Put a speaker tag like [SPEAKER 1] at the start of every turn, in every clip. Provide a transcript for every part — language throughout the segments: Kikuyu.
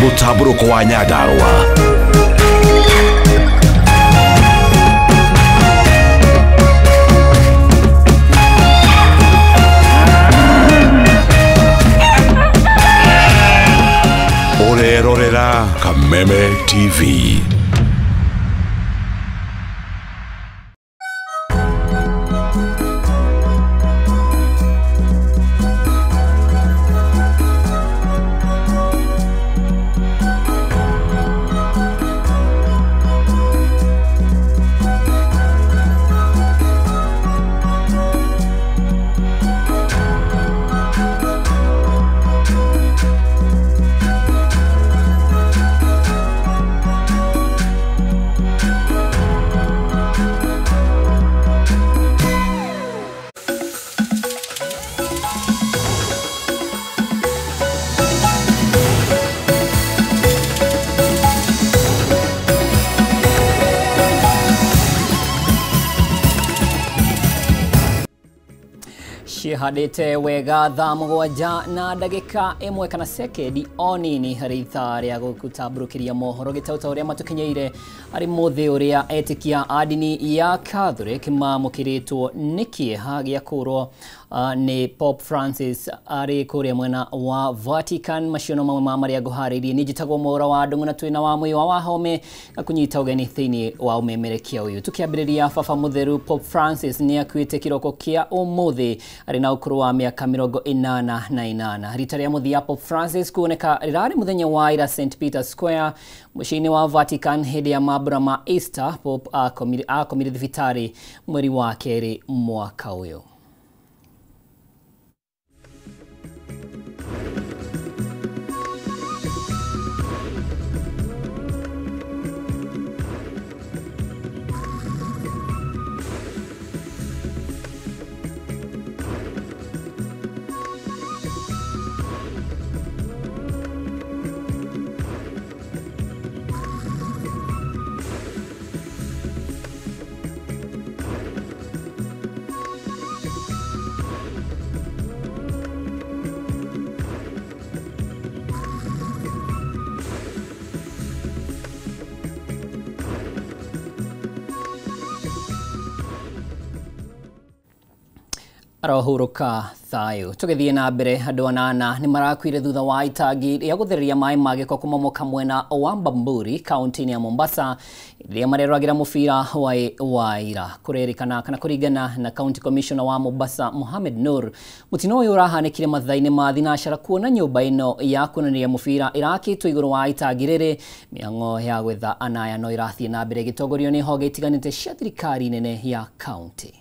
[SPEAKER 1] Mũtambũrũko wa Nyandarũa. Ũrerorera Kameme TV.
[SPEAKER 2] Cihandĩte wega thaa mũgwanja na ndagĩka ĩmwe kana sekendi o nini harĩ ithaa rĩa gũgũtambũrũkĩria mohoro gĩtau ta ũrĩa matũkinyĩire arĩ mũthĩ ũrĩa etĩkia a ndini ya Catholic mamũkĩrĩtwo nĩ kĩeha gĩa kũrwo nĩ Pope Francis arĩ kũrĩa mwena wa Vatican. Macio no mamwe ma marĩa ngũharĩirie. Niĩ njĩtagwo Mwaũra wa Ndung'u na twĩna wa Mũyũa wa Home akũnyita ũgeni thĩinĩ wa ũmemerekia ũyũ. Tũkĩambĩrĩria, Baba Mũtheru Pope Francis nĩ akuĩte kĩroko kĩa ũmũthĩ arĩ na ũkũrũ wa mĩaka 88. Rita rĩa mũthia Pope Francis kuoneka rĩrarĩ mũthenya wa ira St Peter's Square mũciĩ-inĩ wa Vatican hĩndĩ ya mambura ma Easter. Pope akomire thibitarĩ mweri wa kerĩ mwaka ũyũ. Arohurũka thayũ. Tũgĩthiĩ na mbere, andũ anana nĩ marakuire thutha wa itangi rĩa gũthereria maĩ ma gĩko kũmomoka mwena wa Bamburi kaunti-inĩ ya Mombasa rĩrĩa mareroragĩra mũbira wa ira. Kũrerĩkana kana kũringana na County Commissioner wa Mombasa Mohamed Nur, mũtino ũyũ ũrahanĩkire mathaa-inĩ ma thinacara kuona nyũmba ĩno ya kuonania mũbira ĩrakĩtwo igũrũ wa itangi rĩrĩ. Mĩhang'o ya gwetha anaya no ĩrathiĩ na mbere ĩgĩtongorio nĩ honge itiganĩte cia thirikari nene ya kaunti.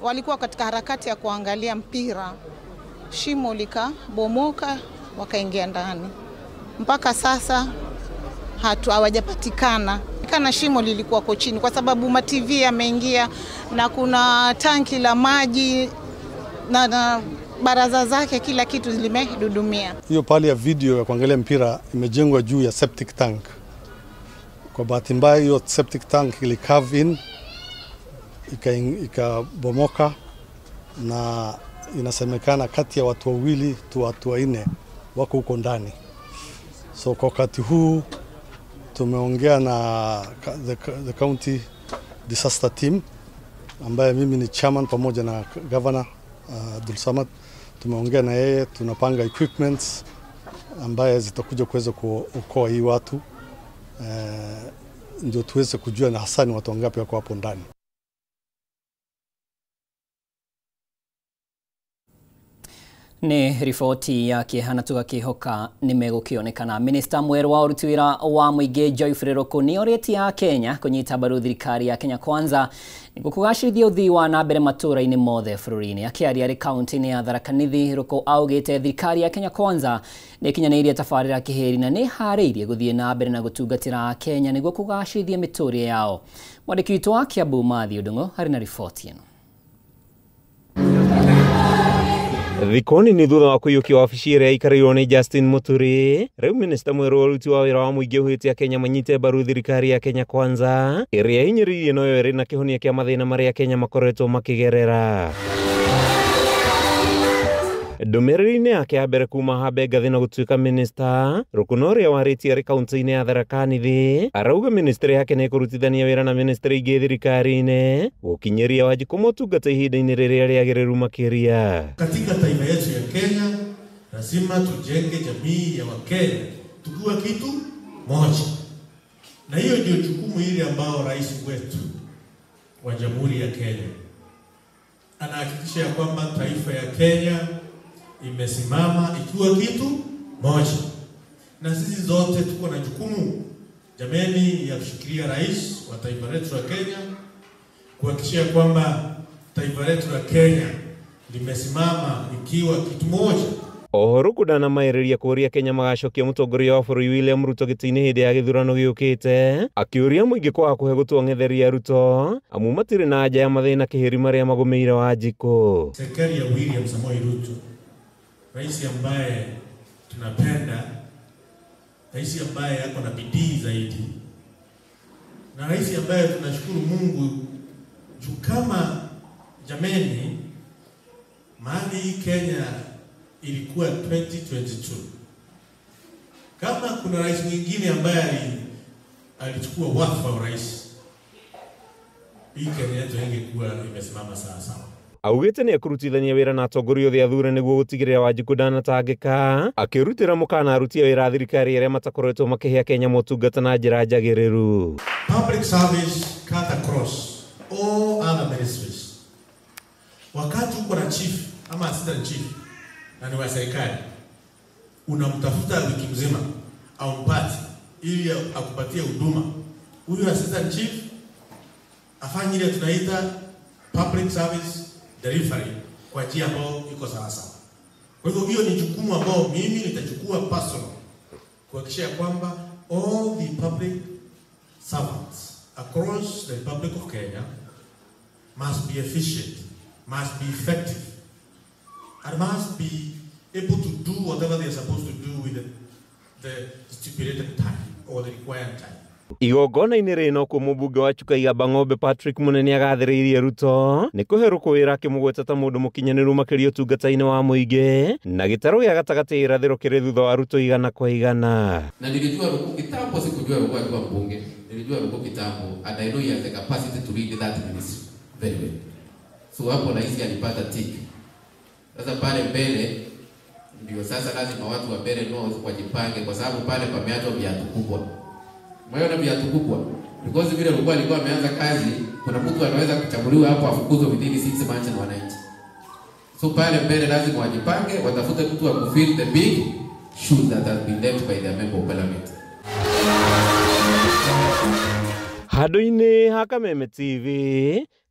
[SPEAKER 3] Walikuwa katika harakati ya kuangalia mpira, shimo likabomoka, wakaingia ndani. Mpaka sasa hawajapatikana. Kana shimo lilikuwa kwa chini kwa sababu ma TV yameingia na kuna tanki la maji na baraza zake, kila kitu limedudumia.
[SPEAKER 4] Hiyo pali ya video ya kuangalia mpira imejengwa juu ya septic tank. Kwa bahati mbaya hiyo septic tank ili cave in, ikabomoka, na inasemekana kati ya watu wawili tu watu wanne wako huko ndani. So kwa wakati huu tumeongea na the county disaster team ambaye mimi ni chairman pamoja na governor Abdul Samad. Tumeongea na yeye, tunapanga equipments ambaye zitakuja kuweza kuokoa hii watu, ndio tuweze kujua na hasa ni watu wangapi wako hapo ndani.
[SPEAKER 2] Nĩ riboti ya kĩeha na tũgakĩhoka nĩ megũkĩonekana. Minista mwerũ wa ũruti wĩra wa mũingĩ Geoffrey Ruku nĩ orĩtie a Kenya kũnyita mbaru thirikari ya Kenya Kwanza nĩguo kũgacĩrithia ũthii wa na mbere matũũra-inĩ mothe bũrũri-inĩ. Akĩaria arĩ kaunti-inĩ ya Tharaka Nithi, Ruku augĩte thirikari ya Kenya Kwanza nĩ ĩkinyanĩirie tabarĩra kĩhĩri na nĩ ĩharĩirie gũthiĩ na mbere na gũtungatĩra Akenya nĩguo kũgacĩrithia mĩtũrĩre yao. Mwandĩki witũ wa Kiambu Matthew Ndung'u arĩ na riboti ĩno.
[SPEAKER 5] Thikoni ni thutha wa kũiyũkia wabici ĩrĩa ĩikarĩirwo nĩ Justin Muturi. Rĩu minista mwerũ wa ũruti wa wĩra wa mũingĩ ũhĩtie Kenya manyite mbaru thirikari ya Kenya Kwanza ĩrĩa ĩhinyĩrĩirie noyo ĩrĩ na kĩhonia kĩa mathĩna marĩa Kenya makoretwo makĩgerera. Ndũmĩrĩri-inĩ yake ya mbere kuma hambe ngathĩ na gũtuĩka minista, Rũkũna ũrĩa warĩtie arĩ kaunti-inĩ ya Tharaka Nithi arauga ministry yake nĩ ĩkũrutithania wĩra na ministry ingĩ thirikari-inĩ gũkinyĩria Wanjikũ motungata ihinda-inĩ rĩrĩa rĩagĩrĩru makĩria.
[SPEAKER 6] Katika taifa yetu ya Kenya lazima tujenge jamii ya Wakenya tukiwa kitu moja, na hiyo ndio jukumu ile ambao rais wetu wa Jamhuri ya Kenya anahakikisha ya kwamba taifa ya Kenya imesimama ikiwa kitu moja, na sisi zote tuko na jukumu jameni ya kushikilia rais wa taifa letu la Kenya kuhakikisha kwamba taifa letu la Kenya limesimama ikiwa kitu moja.
[SPEAKER 5] Oho Rũkũ ndanamayĩrĩria kũũria Kenya magacokia mũtongoria wa bũrũri William Ruto gĩtĩ-inĩ hĩndĩ ya gĩthurano gĩũkĩte, akĩũria mũingĩ kwaga kũhe gũtwong'etheria Ruto amu matirĩ na anja ya mathĩna kĩhĩri marĩa magũmĩire Wanjikũ.
[SPEAKER 6] Serikali ya William Samoei Ruto, rais ambaye tunapenda, rais ambaye ako na bidii zaidi, na rais ambaye tunashukuru Mungu juu kama jameni, mahali hii Kenya ilikuwa 2022. Kama kuna rais mwingine ambaye alichukua wadhifa wa rais, hii Kenya yetu ingekuwa imesimama sawa sawa.
[SPEAKER 5] Augĩte nĩ ekũrutithania wĩra na atongoria othe athure nĩguo gũtigĩrĩra Wanjikũ ndanatangĩka, akĩrutĩra mũkana aruti a wĩra a thirikari arĩa matakoretwo makĩhe Kenya motungata na njĩra njagĩrĩru.
[SPEAKER 6] Public service cut across all other ministries. Wakati uko na chief ama assistant chief na ni wa serikali, unamtafuta wiki mzima aumpati ili akupatie huduma. Huyu assistant chief afanye ile tunaita public service delivery kwa njia ambayo iko sawa sawa. Kwa hivyo hiyo ni jukumu ambao mimi nitachukua personal kuhakikisha kwamba all the public servants across the Republic of Kenya must be efficient, must be effective, and must be able to do whatever they are supposed to do with the stipulated time or the required time.
[SPEAKER 5] Igongona-inĩ rĩrĩ nokuo mũmbunge wa Chuka Igamba Ng'ombe Patrick Munene agathĩrĩirie Ruto nĩ kũhe Rũkũ wĩra akĩmũgweta ta mũndũ mũkinyanĩru makĩria ũtungata-inĩ wa mũingĩ na gĩtarũ gĩa gatagatĩ irathĩro kĩrĩ thutha wa Ruto 100 kwa 100.
[SPEAKER 7] Na nilijua Rũkũ kitambo, sikujua Rũkũ akiwa mbunge, nilijua Rũkũ kitambo and I know he has the capacity to lead that ministry very well. So hapo rais alipata tick. Sasa pale mbele ndio sasa lazima watu wa mbele nao wajipange, kwa sababu pale pameachwa viatu kubwa. Mwaona viatu kubwa. Because vile Rũkũ alikuwa ameanza kazi, kuna mtu anaweza kuchaguliwa hapo afukuzwe within 6 months na wananchi. So pale mbele lazima wajipange, watafute mtu wa kufill the big shoes that has been left by the member of parliament.
[SPEAKER 5] Handũ-inĩ ha Kameme TV,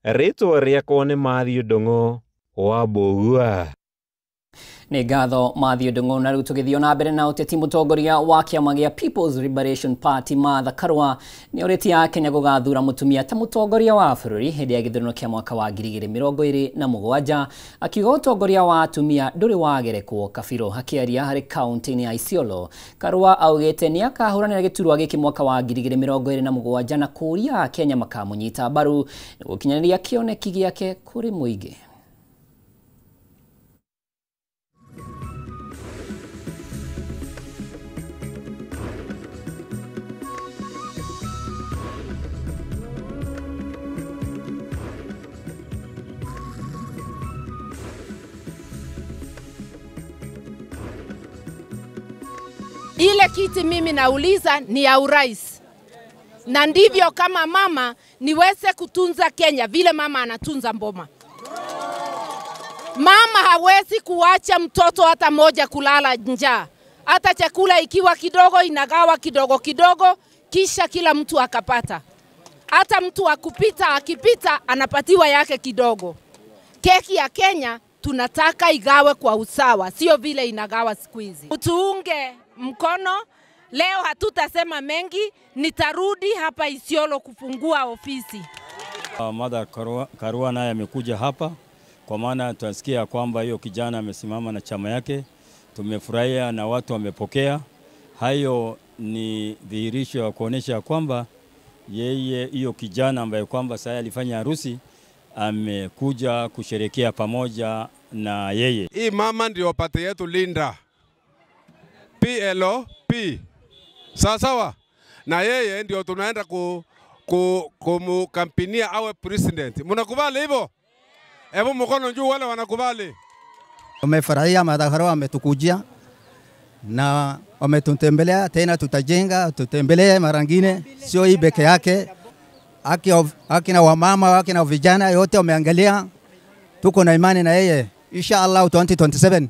[SPEAKER 5] rĩtwa rĩakwa nĩ Matthew Ndung'u wa Mbũgua.
[SPEAKER 2] Nĩ ngatho Matthew Ndung'u. Na rĩu tũgĩthiĩ na mbere na ũteti, mũtongoria wa kĩama gĩa People's Liberation Party Martha Karua nĩ orĩtie Akenya gũgathura mũtumia ta mũtongoria wa bũrũri hĩndĩ ya gĩthurano kĩa mwaka wa 2027, akiuga ũtongoria wa atumia ndũrĩ wagerekwo kabirũ. Akĩaria harĩ kaunti-inĩ ya Isiolo, Karua augĩte nĩ akahũranĩra gĩturwa gĩkĩ mwaka wa 2027 na kũũria Akenya makamũnyita mbaru gũkinyanĩria kĩoneki gĩake kũrĩ mũingĩ.
[SPEAKER 8] Ile kiti mimi nauliza ni ya urais, na ndivyo kama mama niweze kutunza Kenya vile mama anatunza mboma. Mama hawezi kuacha mtoto hata moja kulala njaa. Hata chakula ikiwa kidogo inagawa kidogo kidogo, kisha kila mtu akapata. Hata mtu akupita akipita anapatiwa yake kidogo. Keki ya Kenya tunataka igawe kwa usawa, sio vile inagawa siku hizi. Tuunge mkono. Leo hatutasema mengi, nitarudi hapa Isiolo kufungua ofisi.
[SPEAKER 9] Martha Karua naye amekuja hapa kwa maana tunasikia kwamba hiyo kijana amesimama na chama yake. Tumefurahia na watu wamepokea. Hayo ni dhihirisho ya kuonesha kwamba yeye hiyo kijana ambaye kwamba sasa alifanya harusi amekuja kusherehekea pamoja na yeye.
[SPEAKER 10] Hii mama ndio pate yetu Linda PLP. Sawa sawa. Na yeye ndio tunaenda kumukampinia awe president. Mnakubali hivyo? Hebu mkono juu wale wanakubali.
[SPEAKER 11] Wamefurahia madhara, wametukujia na wametutembelea tena, tutajenga tutembelee mara nyingine, sio hii peke yake. Akina wamama, akina vijana yote wameangalia, tuko na imani na yeye inshallah 2027.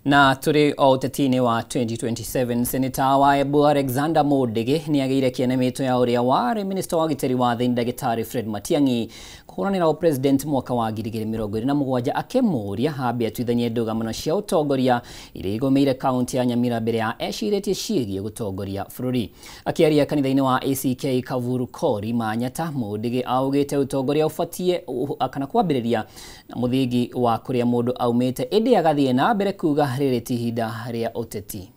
[SPEAKER 2] Na turi o ũteti-inĩ wa 2027 Seneta wa Embu Alexander Mundigi nĩ agĩire kĩene mĩto ya ũrĩa warĩ minista wa ũgitĩri wa thĩinĩ ndagĩtarĩ Fred Matiang'i kũhũranĩra ũpresident mwaka wa 2027 akĩmũũria ambe atuithanie ndũgamano cia ũtongoria iria igũmĩire kaunti ya Nyamira mbere ya ecirĩtie ciĩgiĩ gũtongoria bũrũri. Akĩaria kanitha-inĩ wa ACK Kavuru Kori Manyata, Mundigi augĩte ũtongoria ũbatiĩ kana kwambĩrĩria na mũthingi wa kũrĩa mũndũ aumĩte, ĩndĩ agathiĩ na mbere kuga rĩrĩ ti ihinda rĩa ũteti.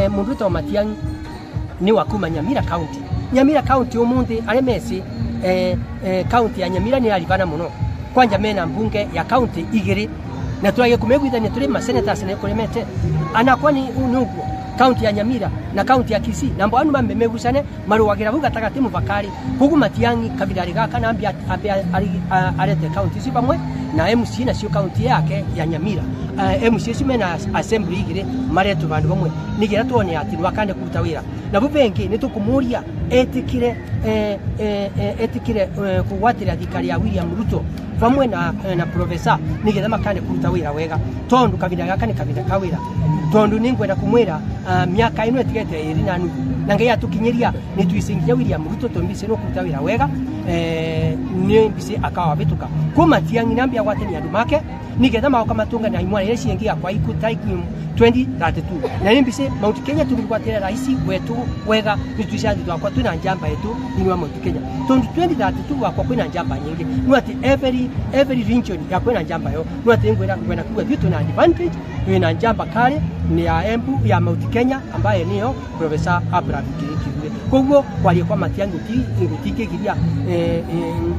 [SPEAKER 12] Mundu witagwo Matiang'i ni wa kuma Nyamira County. Nyamira County umuthi aria meci county ya Nyamira ni yaribana muno. Kwanja mena mbunge ya county igiri na turagie kumegwithania turi ma senators ne kuremete ana kwani unuguo county ya Nyamira na county ya Kisii na mbo anu mamegucane maruwagira bu gatagati mubakari koguo Matiang'i kabira gaka na ambia arete county icio pamwe na MC na cio county yake ya Nyamira. MC icio mena assembly igiri maretwo bandu bamwe nigetha tuone ati wakande kuruta wira na bubengi ni tukumuria etikire etikire kugwatira thirikari ya William Ruto pamwe na professor nigetha makande kuruta wira wega tondu kabinda gaka ni kabinda ka wira tondu ningwenda kumwira miaka ino etigete iri na nuthu na ngai atukinyiria ni twicingia William Ruto tombise no kuruta wira wega ni mbise akawa bituka ko Matiang'i nambia gwatania andu make nigetha maoka matunga na imwana iria ciengia kwa ikuta 2032 na ni mbise Mount Kenya tugwatira raisi wetu wega ni twicathi twakwa twina njamba yetu ni wa Mount Kenya tondu 2032 wakwa kwina njamba nyingi no ati every region ya kwina njamba yo no ati ngwenda kuga thiĩ twina advantage twina njamba kale ni ya Embu ya Mount Kenya ambaye niyo Professor Abraham Kithure. Koguo kwaria kwa Matiang'i ngutingigiria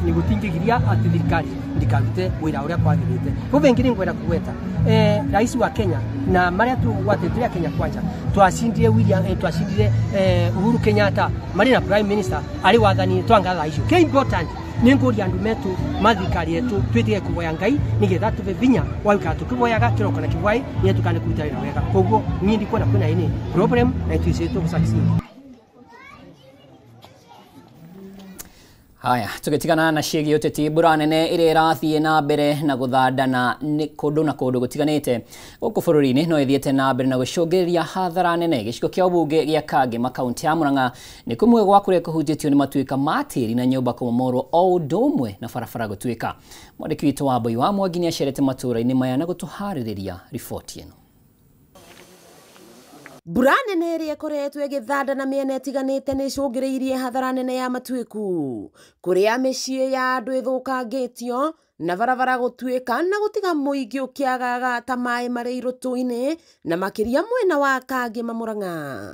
[SPEAKER 12] ngutingigiria ati thirikari ndikarute wira uria kwagirite. Koguo ngiri ngwenda kugweta rais wa Kenya na maria tugwatĩtire Kenya Kwanza twacindire William twacindire Uhuru Kenyatta mari na prime minister ari wathani twangatha icio ke important ni nguria andu metu mathirikari yetu twitige kuvoya ngai nigetha tuve vinya wa gwikara tukivoyaga kiroko na kibwai ni tukane kuruta wira wega. Koguo ni ndikuona kwina ini problem na twicitwo gusucceed.
[SPEAKER 2] Haya, tugitigana na ciĩgiĩ ũteti, mbura nene ĩrĩa ĩrathiĩ na mbere na gũthandana kũndũ na kũndũ gũtiganĩte gũkũ bũrũri-inĩ no ĩthiĩte na mbere na gũcũngĩrĩria hathara nene. Gĩcigo kĩa ũmbunge gĩa Kangema kaunti ya Murang'a nĩ kũmwe gwa kũrĩa kũhutĩtio nĩ matuĩka ma tĩri na nyũmba kũmomorwo o ũndũ ũmwe na barabara gũtuĩka. Mwandĩki witũ wa Mbui wa Mwangi nĩacerete matũũra-inĩ maya na gũtũharĩrĩria riboti ĩno.
[SPEAKER 13] Mbura nene ĩrĩa ĩkoretwo ĩgĩthanda na mĩena ĩtiganĩte nĩ ĩcũngĩrĩirie hathara nene ya matuĩku kũrĩa mĩciĩ ya andũ ĩthũkangĩtio na barabara gũtuĩka na gũtiga mũingĩ ũkĩagaga ta maĩ marĩ irũtũ-inĩ na makĩria mwena wa Kangema Murang'a.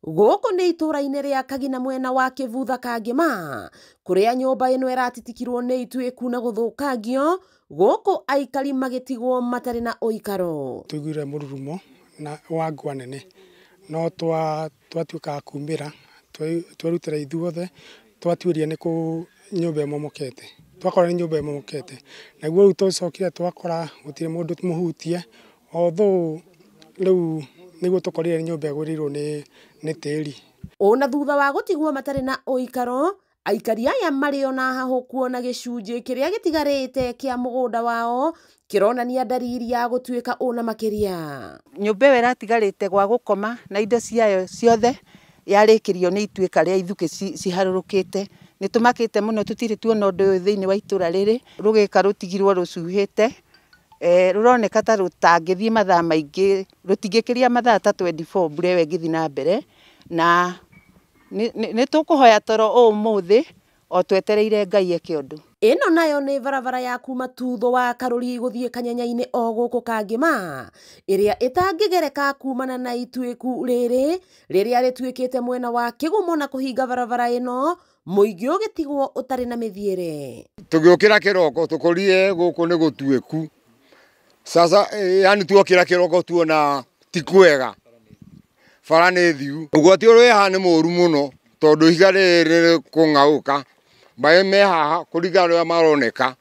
[SPEAKER 13] Gũkũ nĩ itũũra-inĩ rĩa Kagina mwena wa Kĩbutha Kangema kũrĩa nyũmba ĩno ĩratitikirwo nĩ ituĩku na gũthũkangio gũkũ aikari magĩtigwo matarĩ na ũikaro.
[SPEAKER 14] Tũiguire mũrurumo na wa ngwa nene no twatuĩka kumĩra twerutĩra ithuothe twatuĩria nĩ kũ nyũmba ĩmomokete twakora nĩ nyũmba ĩmomokete naguo rĩu tũcokire twakora gũtirĩ mũndũ mũhutie although rĩu nĩguo tũkorire nyũmba ĩgũrĩirwo nĩ tĩri.
[SPEAKER 13] Ona thutha wa gũtigwo matarĩ na ũikaro Aikari aya marĩ ona hahũ kuona gĩcunjĩ kĩrĩa gĩtigarĩte kĩa mũgũnda wao kĩronania ndariri ya gũtuĩka ũna makĩria.
[SPEAKER 15] Nyũmba ĩyo ĩratigarĩte gwa gũkoma na indo ciayo ciothe yarĩkĩrio nĩ ituĩka rĩa ithukĩ ciharũrũkĩte. Nĩ tũmakĩte mũno, tũtirĩ tuona ũndũ ũyũ thĩinĩ wa itũra rĩrĩ. Rũgĩka rũtigirwo rũcuhĩte, rũroneka ta rũtangĩthiĩ mathaa maingĩ, rũtingĩkĩria mathaa ta 24 mbura ĩyo ĩngĩthiĩ na mbere, na nĩ tũkũhoya toro ũmũthĩ o twetereire Ngai eke ũndũ.
[SPEAKER 13] Ĩno nayo nĩ barabara ya kuma Tutho wa Karũri gũthiĩ Kanyenya-inĩ o gũkũ Kangĩma, ĩrĩa ĩtangĩgereka kumana na ituĩku rĩrĩ rĩrĩa rĩtuĩkĩte mwena wa kĩgumo na kũhinga barabara ĩno, mũingĩ ũgĩtigwo ũtarĩ na mĩthiĩre.
[SPEAKER 16] Tũgĩũkĩra kĩroko tũkorire gũkũ nĩ gũtuĩku. Sasa yani tuokĩra kĩroko tuona ti kwega, bara nĩ thiu. Ũgwati ũrĩa wĩ haha nĩ mũru mũno tondũ ihiga rĩrĩ kũng'aũka, maĩ me haha kũringana na ũrĩa maroneka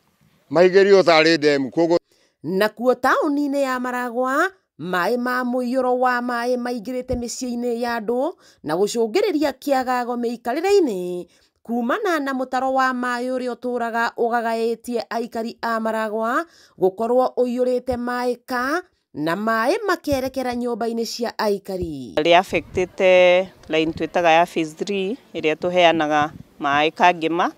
[SPEAKER 16] maigĩrio tarĩ ndemu. Koguo
[SPEAKER 13] nakuo taũni-inĩ ya Maragwa maĩ ma mũiyũro wa maĩ maingĩrĩte mĩciĩ-inĩ ya andũ na gũcũngĩrĩria kĩagago mĩikarĩre-inĩ kumana na mũtaro wa maĩ ũrĩa ũtũraga ũgagaĩtie aikari a Maragwa gũkorwo ũiyũrĩte maĩ ka na maĩ makerekera nyũmba-inĩ cia aikari.
[SPEAKER 17] Rĩ affectĩte line twĩtaga ya phase 3 ĩrĩa tũheanaga maĩ Kangĩma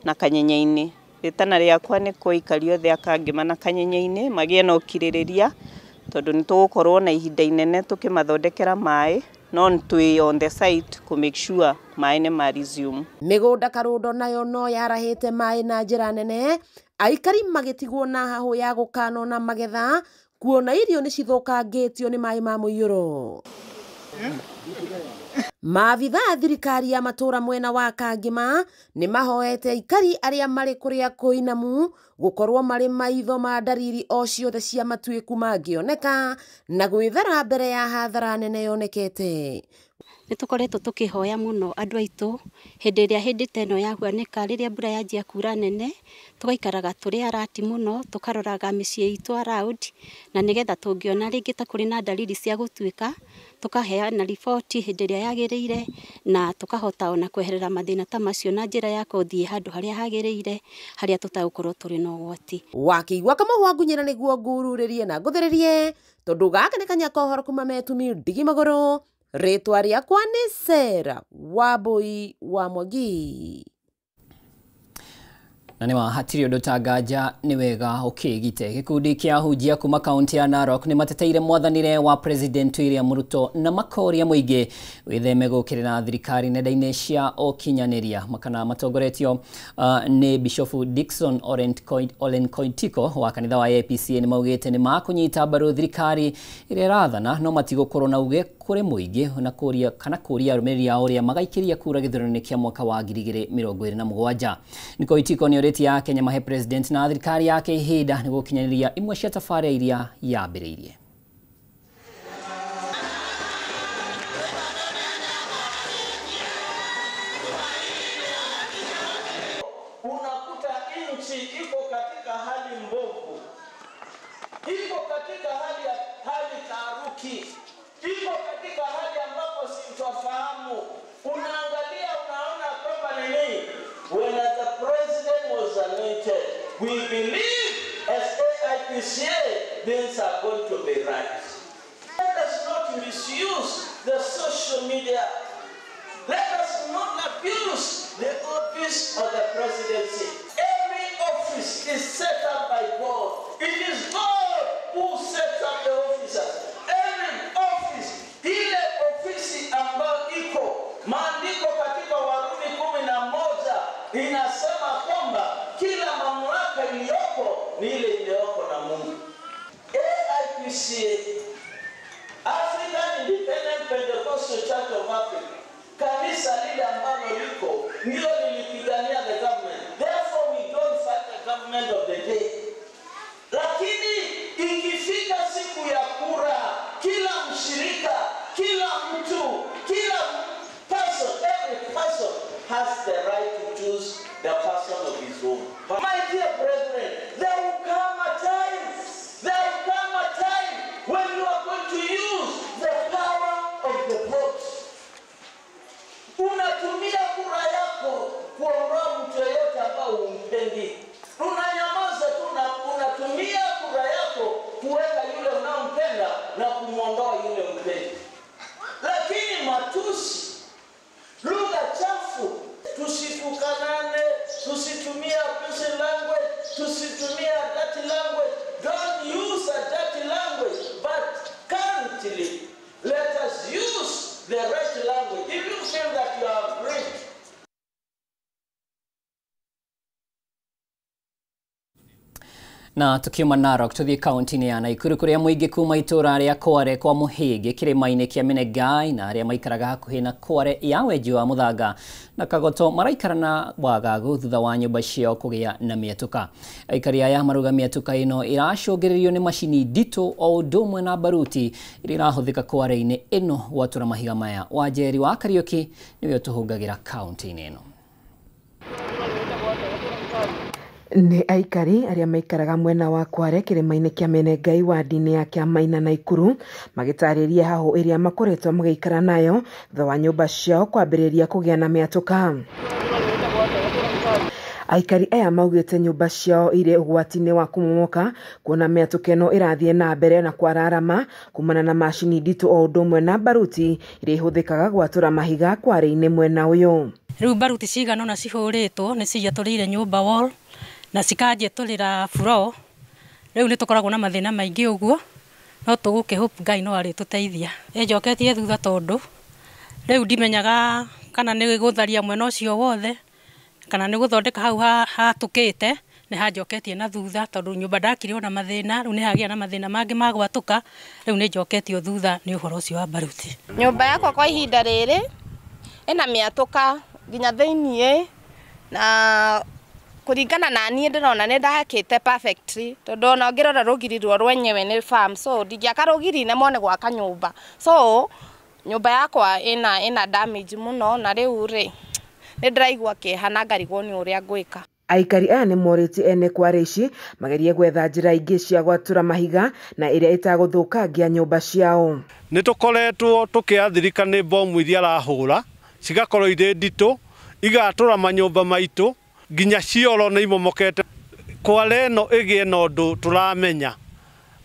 [SPEAKER 17] na Kanyenya-inĩ. Rĩtana rĩakwa nĩ kwa aikari othe a Kangĩma na Kanyenya-inĩ magĩe na ũkirĩrĩria tondũ nĩ tũgũkorwo na ihinda inene tũkĩmathondekera maĩ, no twĩ on the site kũ make sure maĩ nĩ ma resume.
[SPEAKER 13] Mĩgũnda Karũndo nayo no yarahĩte maĩ na njĩra nene, aikari magĩtigwo na hahũ ya gũkanwo na magetha kuona irio nĩ cithũkangĩtio nĩ maĩ ma mũiyũro. Maabitha a thirikari ya matũra mwena wa Kangĩma nĩ mahoete aikari arĩa marĩ kũrĩa kũinamu gũkorwo marĩ maitho ma ndariri o ciothe cia matuĩku mangĩoneka na gwĩthara mbere ya hathara nene yonekete.
[SPEAKER 18] Nĩ tũkoretwo tũkĩhoya mũno andũ aitũ hĩndĩ ĩrĩa hĩndĩ ta ĩno yahuanĩka, rĩrĩa mbura yanjia kura nene, tũgaikaraga tũrĩ arati mũno, tũkaroraga mĩciĩ itũ around, na nĩgetha tũngĩona rĩngĩ ta kũrĩ na ndariri cia gũtuĩka, tũkaheana riboti hĩndĩ ĩrĩa yagĩrĩire, na tũkahota ona kweherera mathĩna ta macio na njĩra ya gũthiĩ handũ harĩa hagĩrĩire, harĩa tũtagũkorwo tũrĩ na ũgwati.
[SPEAKER 13] Wakĩigua kamũhwa ngunyĩra nĩguo ngururĩrie na ngũthĩrĩrie, tondũ gaka nĩ kanya ka ũhoro kuma Metumi ndigi magũrũ. Rĩtwa rĩakwa nĩ Sarah Wambui wa Mwangi.
[SPEAKER 2] Na nĩ wa hatirĩ ũndũ ta nganja nĩ wega ũkĩgite. Gĩkundi kĩa ahunjia kuma kaunti ya Narok nĩ mateteire mwathanĩre wa President William Ruto na makoria mũingĩ wĩtheme gũũkĩrĩra thirikari nenda-inĩ cia ũkinyanĩria. Makana matongoretio nĩ Bishofu Dickson Olenkoitiko wa kanitha wa APCA nĩ maugĩte nĩ makũnyita mbaru thirikari ĩrĩa ĩrathana no matigũkorwo na uge kũrĩ mũingĩ na kũria kana kũria arũmĩrĩri ao ũrĩa magaikĩria kura gĩthurano-inĩ kĩa mwaka wa 2027. Nkoitiko nĩ orĩtie ya Kenya mahe president na thirikari yake ihinda nĩguo gũkinyanĩria imwe cia tabarĩra iria yambĩrĩirie.
[SPEAKER 19] Unakuta nchi iko katika hali mbovu, iko katika hali taharuki, iko katika hali ambapo sintofahamu. Unaangalia unaona kwamba nini? When the president was anointed, we believe as AIPCA things are going to be right. Let us not misuse the social media. Let us not abuse the office of the presidency. Every office is set up by God. It is God who sets up the officers. Every office, ile ofisi ambayo iko maandiko katika Warumi 11 inasema kwamba kila mamlaka iliyoko ni ile iliyoko na Mungu. AIPCA, African Independent Pentecostal Church of Africa, kanisa lile ambalo liko ndio lilipigania the government. Therefore we don't fight the government of the day. Lakini ikifika siku ya kura, kila mshirika, kila mtu, kila person, every person has the right to choose the person of his own. My dear brethren, there will come a time, there will come a time when you are going to use the power of the vote. Unatumia kura yako kuondoa Usitumie a dirty language. Don't use a dirty language. But currently, let us use the right language. If you feel that you are breached,
[SPEAKER 2] na tukiuma Narok tuthie kaunti-inĩ ya Naikuru kuria mũingĩ kuma itũra rĩa Kware kwa Mũhĩngĩ kĩrĩma-inĩ kĩa Menengai na arĩa maikaraga hakuhĩ na Kware ya Wenji wa Mũthanga na Kagoto maraikara na wagagu thutha wa nyũmba ciao kũgĩa na mĩatũka. Aikari aya marauga mĩatũka ĩno ĩracũngĩrĩrio nĩ macini nditũ o ũndũ ũmwe na baruti iria irahũthĩka Kware-inĩ ĩno gwatũra mahiga maya. Wanjeri wa Kariũki nĩwe ũtũhũngagĩra kaunti-inĩ ĩno.
[SPEAKER 20] Nĩ aikari arĩa maikaraga mwena wa Kware kĩrĩma-inĩ kĩa Menengai wadi-inĩ ya Kĩamaina Naikuru magĩtarĩria hahũ ĩrĩa makoretwo magĩikara nayo thutha wa nyũmba ciao kwambĩrĩria kũgĩa na mĩatũka. Aikari aya maugĩte nyũmba ciao irĩ ũgwati-inĩ wa kũmomoka kuona mĩatũka ĩno ĩrathiĩ na mbere na kwararama kumana na macini nditũ o ũndũ ũmwe na baruti iria ihũthĩkaga gwatũra mahiga Kware-inĩ mwena ũyũ.
[SPEAKER 21] Rĩu baruti cigana ũna cihũrĩtwo nĩ ciatũrĩire nyũmba wall na cikanjĩtũrĩra floor. Rĩu nĩ tũkoragwo na mathĩna maingĩ ũguo, no tũgũkĩhope Ngai no arĩtũteithia. Ĩnjoketie thutha tondũ rĩu ndimenyaga kana nĩ gũtharia mwena ũcio wothe kana nĩ gũthondeka hau hatũkĩte, nĩ hanjoketie na thutha tondũ nyũmba ndakire na mathĩna, rĩu nĩ hagĩa na mathĩna mangĩ ma gwatũka, rĩu nĩ njoketio thutha nĩ ũhoro ũcio wa baruti.
[SPEAKER 22] Nyũmba yakwa kwa ihinda rĩrĩ ĩna mĩatũka nginya thĩiniĩ na kũringana na niĩ ndĩrona nĩ ndahakĩte perfectly tondũ ona ũngĩrora rũgiri ruo rwenyewe nĩ farm, so ndingĩaka rũgiri nemwo nĩ gwaka nyũmba, so nyũmba yakwa ĩna damage mũno na rĩu rĩ nĩ ndĩraigua kĩeha na ngarigwo nĩ ũrĩa ngwĩka.
[SPEAKER 20] Aikari aya nĩ morĩtie ene Kware ici magerie gwetha njĩra ingĩ cia gwatũra mahiga na ĩrĩa ĩtagũthũkangia nyũmba ciao.
[SPEAKER 4] Nĩ tũkoretwo tũkĩathirĩka nĩ bomu iria arahũra cigakorwo irĩ nditũ igatũra manyũmba maitũ nginya cioro nĩ imomokete. Kware ĩno ĩgĩe na ũndũ tũramenya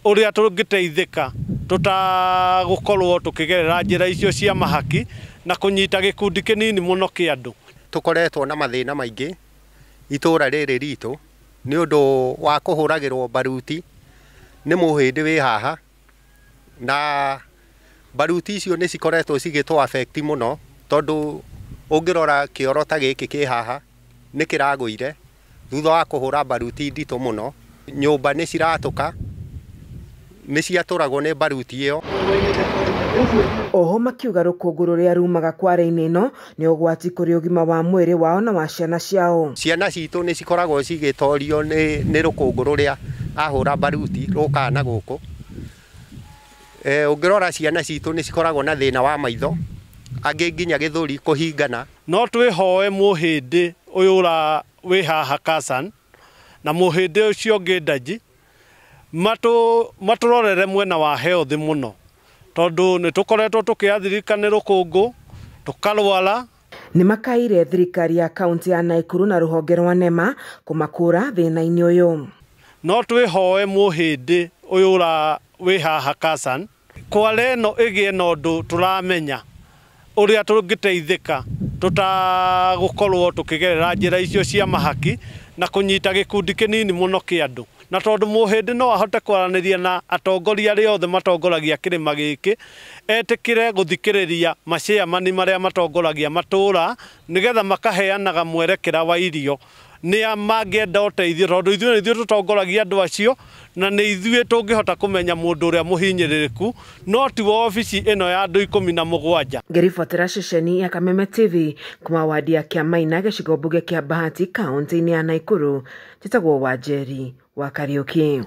[SPEAKER 4] ũrĩa tũngĩteithĩka tũtagũkorwo tũkĩgerera njĩra icio cia mahaki na kũnyita gĩkundi kĩnini mũno kĩa andũ.
[SPEAKER 23] Tũkoretwo na mathĩna maingĩ itũra rĩrĩ ritũ nĩ ũndũ wa kũhũragĩrwo baruti nĩ mũhĩndĩ wĩ haha, na baruti icio nĩ cikoretwo cigĩtũ affect mũno tondũ ũngĩrora kĩoro ta gĩkĩ kĩ haha nĩ kĩragũire thutha wa kũhũra baruti nditũ mũno. Nyũmba nĩ ciratũka, nĩ ciatũragwo nĩ baruti ĩyo.
[SPEAKER 20] Oho makiuga rũkũngũ rũrĩa rumaga Kware-inĩ ĩno nĩ ũgwati kũrĩ ũgima wa mwĩrĩ wao na wa ciana ciao.
[SPEAKER 23] Ciana citũ nĩ cikoragwo cigĩtorio nĩ rũkũngũ rũrĩa ahũra baruti rũkaga na gũkũ. Ũngĩrora ciana citũ nĩ cikoragwo na thĩna wa maitho, angĩ nginya gĩthũri kũhingana.
[SPEAKER 4] No twĩhoe mũhĩndĩ ũyũ ũra wĩ haha Kasan na mũhĩndĩ ũcio ũngĩ Ndaji matũrorere mwena wa health mũno tondũ nĩ tũkoretwo tũkĩathirĩka nĩ rũkũngũ tũkarwara.
[SPEAKER 20] Nĩ makaire thirikari ya kaunti ya Naikuru na rũhonge rwa NEMA kũmakũra thĩna-inĩ ũyũ.
[SPEAKER 4] No twĩhoe mũhĩndĩ ũyũ ũra wĩ haha Kasan Kware ĩno ĩgĩe na ũndũ tũramenya ũrĩa tũngĩteithĩka tũtagũkorwo tũkĩgerera njĩra icio cia mahaki na kũnyita gĩkundi kĩnini mũno kĩa andũ. Na tondũ mũhĩndĩ no ahote kwaranĩria na atongoria arĩa othe matongoragia kĩrĩma gĩkĩ, etĩkĩre gũthikĩrĩria maciamani marĩa matongoragia matũra nĩgetha makaheanaga mwerekera wa irio nĩa mangĩenda ũteithio tondũ ithuĩ nĩ ithuĩ tũtongoragia andũ acio na nĩ ithuĩ tũngĩhota kũmenya mũndũ ũrĩa mũhinyĩrĩrĩku no ti wabici ĩno ya andũ 17.
[SPEAKER 20] Ngĩribotera ceceni ya Kameme TV kuma wadi ya Kĩamaina gĩcigo mbunge kĩa Bahati kaunti-inĩ ya Naikuru, njĩtagwo Wanjeri wa Kariũki.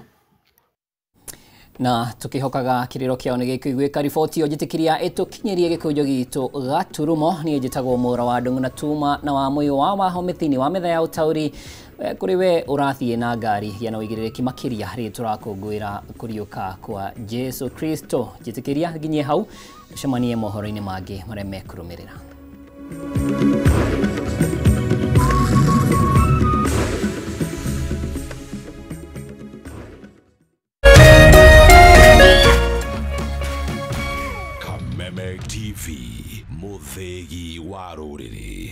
[SPEAKER 2] Na tukihokaga kiriro kiao nĩ gĩkũiguĩka riboti ĩyo njĩtĩkĩria ĩtũkinyĩrie gĩkũnjo gitũ gaturumo. Niĩ njĩtagwo Mũra wa Ndung'u na tuma na wa mũyũ wa waho mĩtĩ-inĩ wa metha ya ũtaũri. Kũrĩ we ũrathiĩ na ngari gĩa na ũigĩrĩrĩki makĩria rĩrĩa tũrakũngũĩra kũriũka kwa Jesu Kristo. Njĩtĩkĩria nginyie hau, tũcemanie mohoro-inĩ mangĩ marĩa mekũrũmĩrĩra.
[SPEAKER 1] TV Muthegi wa rũrĩrĩ.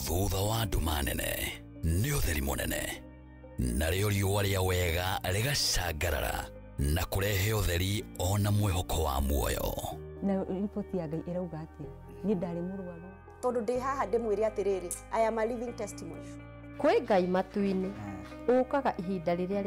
[SPEAKER 1] Thutha wa nduma nene. Nĩ ũtheri mũnene narĩo riũa rĩa wega rĩgacangarara na kũrehe ũtheri ona mwĩhoko wa muoyo.
[SPEAKER 3] Na riboti ya Ngai ĩrauga atĩa? Niĩ ndarĩ mũrwaru.
[SPEAKER 6] Tondũ ndĩ haha ndĩmwĩre atĩrĩrĩ, I am a living testimony.
[SPEAKER 7] Kwĩ Ngai matu-inĩ ũkaga ihinda rĩrĩa